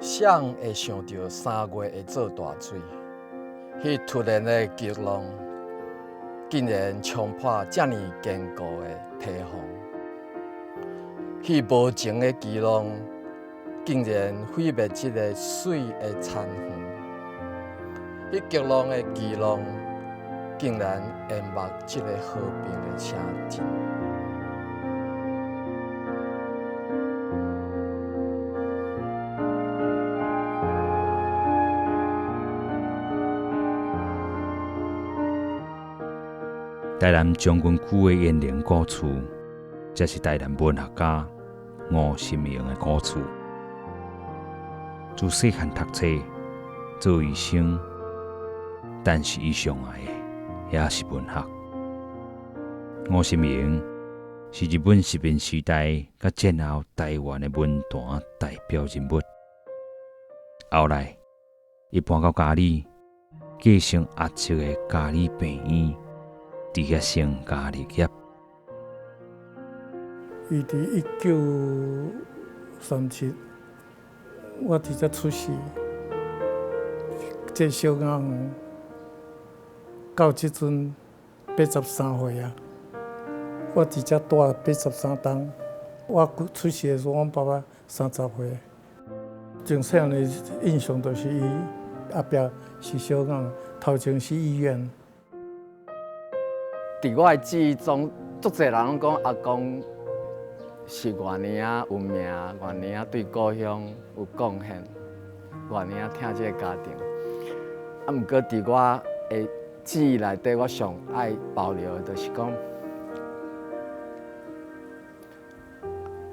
誰會想著3月會做大水？彼突然的激浪，竟然衝破遮爾堅固的堤防；彼無情的巨浪，竟然毀滅這个媠的田園；彼激浪的巨浪，竟然淹沒這个和平的城鎮。台南將軍區的延齡古厝，這是台南文學家吳心盈的古厝。自細漢讀冊，做醫生，但是伊上愛的也是文學。吳心盈是日本殖民時代佮戰後台灣的文壇代表人物。後來，伊搬到嘉義，繼承阿叔的嘉義病院，佇遐成家立業。伊佇1937，我佇遮出世，這小囡到這陣83歲啊！我佇遮住83冬。我出世的時陣，阮爸爸30歲。從細漢的印象就是伊後壁是小囡，頭前是醫院。佇我的記憶中，足濟人攏講阿公是偌爾仔有名，偌爾仔對故鄉有貢獻，偌爾仔疼這个家庭。啊，毋過佇我的記憶內底，我上愛保留的，就是講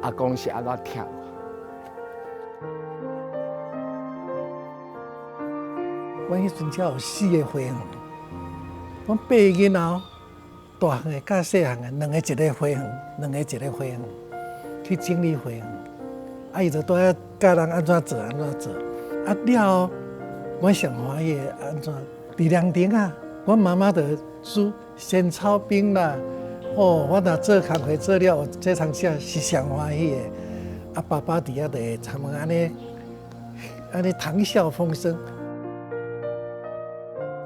阿公是按怎疼我。阮彼陣才有四个花園，阮八個囡仔哦，大漢的佮細漢的，兩个一个花園，兩个一个花園，去整理花園。啊，伊就拄仔教人按怎做，按怎做。啊了後，阮上歡喜的按怎？佇涼亭啊，阮媽媽就煮仙草冰啦。哦，我若做工課做了，這通食是上歡喜的。啊，爸爸佇遐就會參按呢，按呢談笑風生。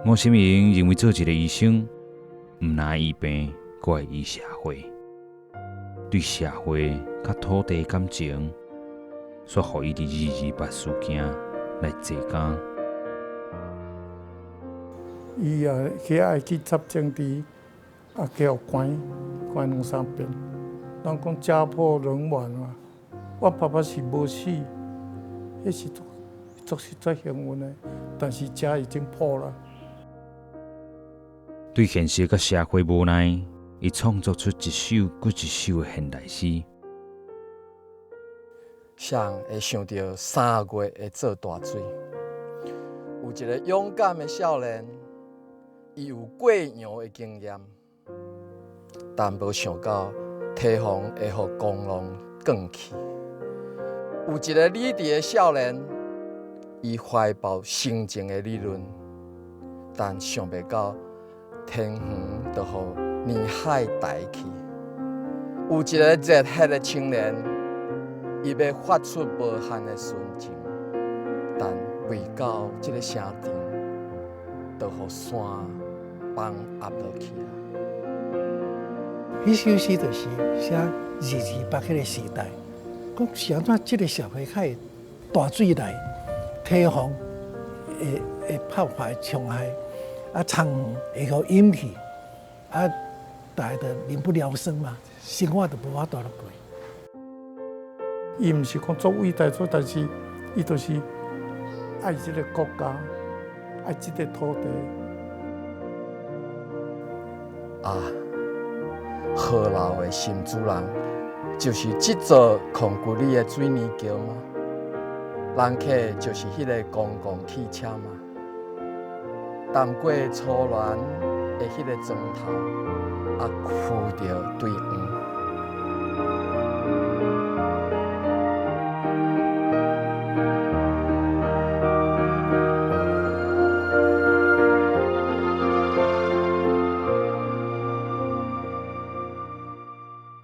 吳心盈認為做一个醫生，毋但醫病，閣會醫社會，對社會佮土地感情，煞予伊佇228事件來坐監。伊也去愛去插政治，啊，去予關關兩三遍。人講家破人亡嘛，我爸爸是無死，彼是足足是足幸運的，但是家已經破了。對現實佮社會無奈，伊創作出一首閣一首的現代詩。誰會想著3月會做大水？有一个勇敢的少年，伊有過洋的經驗，但無想到堤防會予狂浪捲去。有一个理智的少年，伊懷抱先進的理論，但想袂到田園就予泥海帶去。有一个熱血的青年，伊欲發出無限的純情，但未到這个城鎮，就予山崩壓落去啊！彼首詩就是寫228彼个時代，講是按怎這个社會較會大水來，堤防會會泡壞沖害，啊，田園會予淹去，啊，大家就民不聊生嘛，生活就無法度來過。伊毋是講足偉大，做但是伊就是愛這个國家，愛這个土地。啊，河流的新主人就是這座控骨里的水泥橋嗎？人客就是彼个公共汽車嗎？淡過初戀的彼个磚頭，啊，浮著對黃